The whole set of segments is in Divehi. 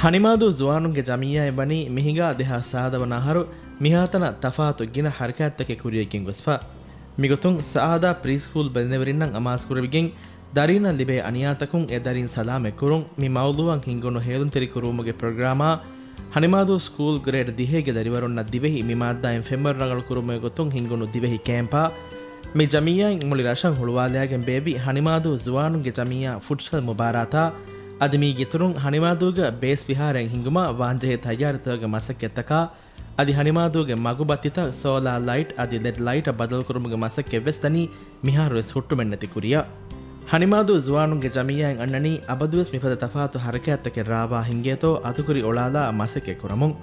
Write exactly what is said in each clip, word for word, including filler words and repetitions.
ހަނިމާދޫ ޒުވާނުންގެ ޖަމިއްޔާއިން ވަނީ މިހިނގާ ދެހާސް ސާދަ ވަނަ އަހަރު މިހާތަނަށް ތަފާތު ގިނަ ހަރަކާތްތަކެއް ކުރިޔަށް ގެންގޮސްފަ. މިގޮތުން ސައާދާ ޕްރީ ސްކޫލް ބަލިނެވެރިންނަށް އަމާޒުކުރެވިގެން، ދަރީންނަށް ލިބޭ އަނިޔާތަކުން އެ ދަރީން ސަލާމަތްކުރުން މި މައުޟޫއަށް ހިންގުނު ހޭލުންތެރިކުރުވުމުގެ ޕްރޮގްރާމާ ހަނިމާދޫ ސްކޫލް ގްރޭޑް ދިހައިގެ ދަރިވަރުންނަށް ދިވެހި މި މާއްދާއިން ފެންވަރު ރަނގަޅުކުރުމުގެ ގޮތުން ހިންގުނު ދިވެހި ކޭމްޕާ މި ޖަމިއްޔާއިން މުޅި ރަށަށް ހުޅުވާލައިގެން ބޭއްވި ހަނިމާދޫ ޒުވާނުންގެ ޖަމިއްޔާ ފުޓްސަލް މުބާރާތާ އަދި މީގެ އިތުރުން ހަނިމާދޫގަ ބޭސް ވިހާރައެއް ހިންގުމަށް ވާންޖެހޭ ތައްޔާރީތަކުގެ މަސައްކަތްތަކާ އަދި ހަނިމާދޫގެ މަގުބައްތިތައް ސޯލާ ލައިޓް އަދި ލެޑް ލައިޓަށް ބަދަލުކުރުމުގެ މަސައްކަތްވެސް ދަނީ މިހާރުވެސް ހުއްޓުމެއްނެތި ކުރިއަށް. ހަނިމާދޫ ޒުވާނުންގެ ޖަމިއްޔާއިން އަންނަނީ އަބަދުވެސް މިފަދަ ތަފާތު ހަރަކާތްތަކެއް ރާވާ ހިނގޭތޯ އަތުކުރި އޮޅާލާ މަސައްކަތްކުރަމުން.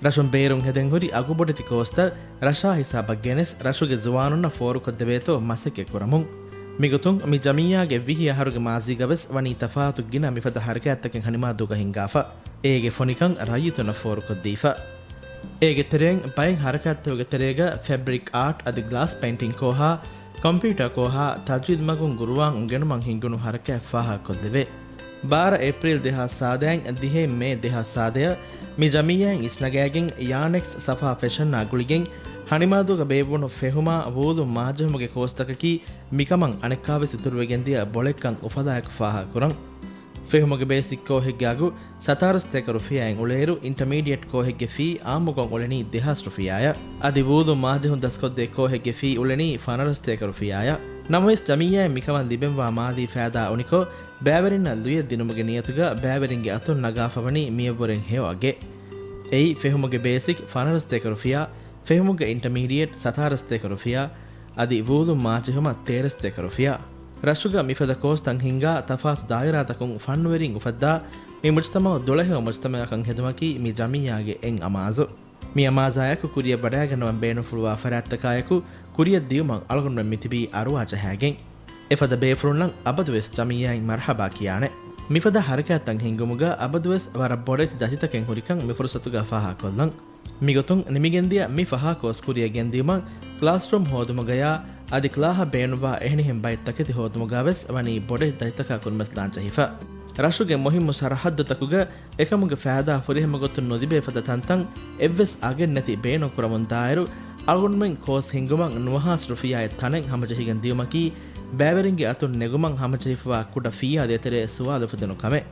ރަށުން ބޭރުން ހެދެން ހުރި އަގުބޮޑެތި ކޯސްތައް ރަށާ ހިސާބަށް ގެނެސް ރަށުގެ ޒުވާނުންނަށް ފޯރުކޮށްދެވޭތޯ މަސައްކަތްކުރަމުން. މިގޮތުން މި ޖަމިއްޔާގެ ވިހި އަހަރުގެ މާޒީގަވެސް ވަނީ ތަފާތު ގިނަ މިފަދަ ހަރަކާތްތަކެއް ހަނިމާދޫގަ ހިންގާފަ. އޭގެ ފޮނިކަން ރައްޔިތުންނަށް ފޯރުކޮށްދީފަ. އޭގެ ތެރެއިން ބައެއް ހަރަކާތްތަކުގެ ތެރޭގަ ފެބްރިކް އާޓް އަދި ގްލާސް ޕެއިންޓިން ކޯހާ، ކޮމްޕިއުޓާ ކޯހާ، ތަޖްވީދު މަގުން ގުރުއާން އުނގެނުމަށް ހިންގުނު ހަރަކާތް ފާހަގަކޮށްދެވޭ. ބާރަ އޭޕްރީލް ދެހާސް ސާދައިން ދިހައިން މޭ ދެހާސް ސާދައަށް މި ޖަމިއްޔާއިން އިސްނަގައިގެން ޔާނެކްސް ސަފާ ފެޝަންއާ ގުޅިގެން ހަނިމާދޫގަ ބޭއްވުނު ފެހުމާ ވޫލުން މާޖެހުމުގެ ކޯސްތަކަކީ މިކަމަށް އަނެއްކާވެސް އިތުރުވެގެންދިޔަ ބޮޅެއްކަން އުފަލާއެކު ފާހަގަކުރަން. ފެހުމުގެ ބޭސިކް ކޯހެއްގެ އަގު ސަތާރަސް ތޭކަ ރުފިޔާއިން އުޅޭއިރު، އިންޓަމީޑިއޭޓް ކޯހެއްގެ ފީ އާއްމުކޮށް އުޅެނީ ދެހާސް ރުފިޔާއަށް. އަދި ވޫލުން މާޖެހުން ދަސްކޮށްދޭ ކޯހެއްގެ ފީ އުޅެނީ ފަނަރަސް ތޭކަ ރުފިޔާއަށް. ނަމަވެސް، ޖަމިއްޔާއިން މިކަމަށް ލިބެންވާ މާލީ ފައިދާ އުނިކޮށް، ބައިވެރިންނަށް ލުޔެއް ދިނުމުގެ ނިޔަތުގަ ބައިވެރިންގެ އަތުން ނަގާފަވަނީ މިއަށްވުރެން ހެޔޮ އަގެއް. އެއީ، ފެހުމުގެ ބޭސިކް ފަނަރަސް ތޭކަ ރުފިޔާ، ފެހުމުގެ އިންޓަމީޑިއޭޓް ސަތާރަސް ތޭކަ ރުފިޔާ، އަދި ވޫލުން މާޖެހުމަށް ތޭރަސް ތޭކަ ރުފިޔާ. ރަށުގަ މިފަދަ ކޯސްތައް ހިންގާ ތަފާތު ދާއިރާތަކުން ފަންނުވެރިން އުފައްދާ މި މުޖުތަމައު ދުޅަހެޔޮ މުޖުތަމައަކަށް ހެދުމަކީ މި ޖަމިއްޔާގެ އެއް އަމާޒު. މި އަމާޒާއެކު ކުރިއަށް ވަޑައިގަންނަވަން ބޭނުންފުޅުވާ ފަރާތްތަކާއެކު ކުރިއަށް ދިޔުމަށް އަޅުގަނޑުމެން މިތިބީ އަރުވާ ޖަހައިގެން. އެފަދަ ބޭފުޅުންނަށް އަބަދުވެސް ޖަމިއްޔާއިން މަރުޙަބާ ކިޔާނެ. މިފަދަ ހަރަކާތްތައް ހިންގުމުގަ އަބަދުވެސް ވަރަށް ބޮޑެތި ދަތިތަކެއް ހުރިކަން މި ފުރުސަތުގަ ފާހަގަކޮށްލަން. މިގޮތުން ނިމިގެންދިޔަ މި ފަހާ ކޯސް ކުރިއަށް ގެންދިޔުމަށް ކްލާސްރޫމް ހޯދުމުގަޔާ އަދި ކްލާހަށް ބޭނުންވާ އެހެނިހެން ބައެއް ތަކެތި ހޯދުމުގަވެސް ވަނީ ބޮޑެތި ދަތިތަކާ ކުރިމަތިލާން ޖެހިފަ. ރަށުގެ މުހިއްމު ސަރަހައްދުތަކުގަ އެކަމުގެ ފައިދާ ފުރިހަމަ ގޮތުން ނުލިބޭ ފަދަ ތަންތަން އެއްވެސް އަގެއް ނެތި ބޭނުން ކުރަމުން ދާއިރު، އަޅުގަނޑުމެން ކޯސް ހިންގުމަށް ނުވަހާސް ރުފިޔާއެއް ތަނެއް ހަމަޖެހިގެން ދިޔުމަކީ، ބައިވެރިންގެ އަތުން ނެގުމަށް ހަމަޖެހިފަވާ ކުޑަ ފީއާ ދޭތެރޭ ސުވާލު އުފެދުނު ކަމެއް.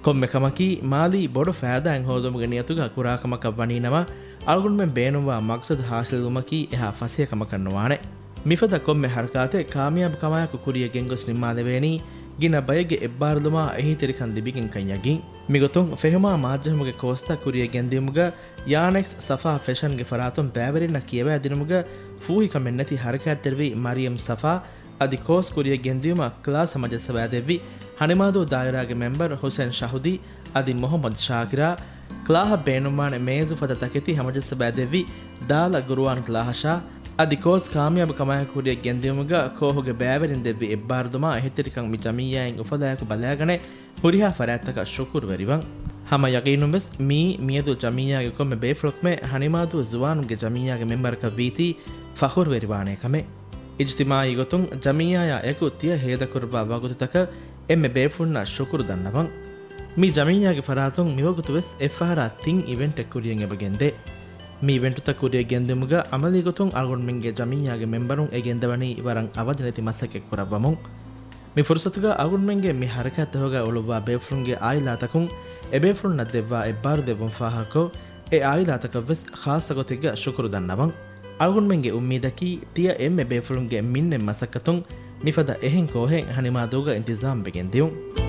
ކޮންމެ ކަމަކީ، މާލީ ބޮޑު ފައިދާއެއް ހޯދުމުގެ ނިޔަތުގަ ކުރާ ކަމަކަށް ވަނީ ނަމަ، އަޅުގަނޑުމެން ބޭނުންވާ މަގްސަދު ހާސިލްވުމަކީ އެހާ ފަސޭހަ ކަމަކަށް ނުވާނެ. މިފަދަ ކޮންމެ ހަރަކާތެއް ކާމިޔާބު ކަމާއެކު ކުރިއަށް ގެންގޮސް ނިންމާލެވޭނީ، ގިނަ ބައެއްގެ އެއްބާރުލުމާ އެހީތެރިކަން ލިބިގެން ކަންޏަށް. މިގޮތުން ފެހުމާ މާޖެހުމުގެ ކޯސްތައް ކުރިއަށް ގެންދިއުމުގަ، ޔާނެކްސް ސަފާ ފެޝަންގެ ފަރާތުން ބައިވެރިންނަށް ކިޔަވައިދިނުމުގަ ފޫހިކަމެއް ނެތި ހަރަކާތްތެރިވި މަރިޔަމް ސަފާ އަދި ކޯސް ކުރިއަށް ގެންދިއުމަށް ކްލާސް ހަމަޖައްސަވައިދެއްވި ހަނިމާދޫ ދާއިރާގެ މެމްބަރު ހުސެން ޝަހުދީ އަދި މުހައްމަދު ޝާކިރާ، ކްލާހަށް ބޭނުންވާނެ މޭޒު ފަދަ ތަކެތި ހަމަޖައްސަވައިދެއްވި ދާލަ ގުރުއާން ކްލާހަށާ އަދި ކޯސް ކާމިޔާބު ކަމާއެކު ކުރިއަށް ގެންދިއުމުގަ ކޯހުގެ ބައިވެރިން ދެއްވި އެއްބާރުލުމާ އެހީތެރިކަން މި ޖަމިއްޔާއިން އުފަލާއެކު ބަލާގަނެ، ހުރިހާ ފަރާތްތަކަށް ޝުކުރުވެރިވަން. ހަމަ ޔަގީނުންވެސް މިއީ މިއަދު ޖަމިއްޔާގެ ކޮންމެ ބޭފުޅަކުމެ ހަނިމާދޫ ޒުވާނުންގެ ޖަމިއްޔާގެ މެމްބަރަކަށް ވީތީ ފަޚުރުވެރިވާނޭ ކަމެއް. އިޖުތިމާއީ ގޮތުން ޖަމިއްޔާއާ އެކު ތިޔަ ހޭދަކުރައްވާ ވަގުތުތަކަށް އެންމެ ބޭފުޅުންނަށް ޝުކުރު ދަންނަވަން. މި ޖަމިއްޔާގެ ފަރާތުން މިވަގުތުވެސް އެއްފަހަރާ ތިން އިވެންޓެއް ކުރިއަށް އެބަ ގެންދޭ. މި އިވެންޓުތައް ކުރިއަށް ގެންދިއުމުގަ އަމަލީ ގޮތުން އަޅުގަނޑުމެންގެ ޖަމިއްޔާގެ މެމްބަރުން އެ ގެންދަވަނީ ވަރަށް އަވަދިނެތި މަސައްކަތް ކުރައްވަމުން. މި ފުރުސަތުގަ އަޅުގަނޑުމެންގެ މި ހަރަކާތްތަކުގަ އުޅުއްވާ ބޭފުޅުންގެ އާއިލާތަކުން އެބޭފުޅުންނަށް ދެއްވާ އެއްބާރުލެއްވުން ފާހަގަކޮށް، އެ އާއިލާތަކަށްވެސް ޚާއްޞަ ގޮތެއްގަ ޝުކުރު ދަންނަވަން. އަޅުގަނޑުމެންގެ އުއްމީދަކީ، ތިޔަ އެންމެ ބޭފުޅުންގެ މިންނެތް މަސައްކަތުން މިފަދަ އެހެން ކޯހެއް ހަނިމާދޫގަ އިންތިޒާމް ވެގެން ދިޔުން.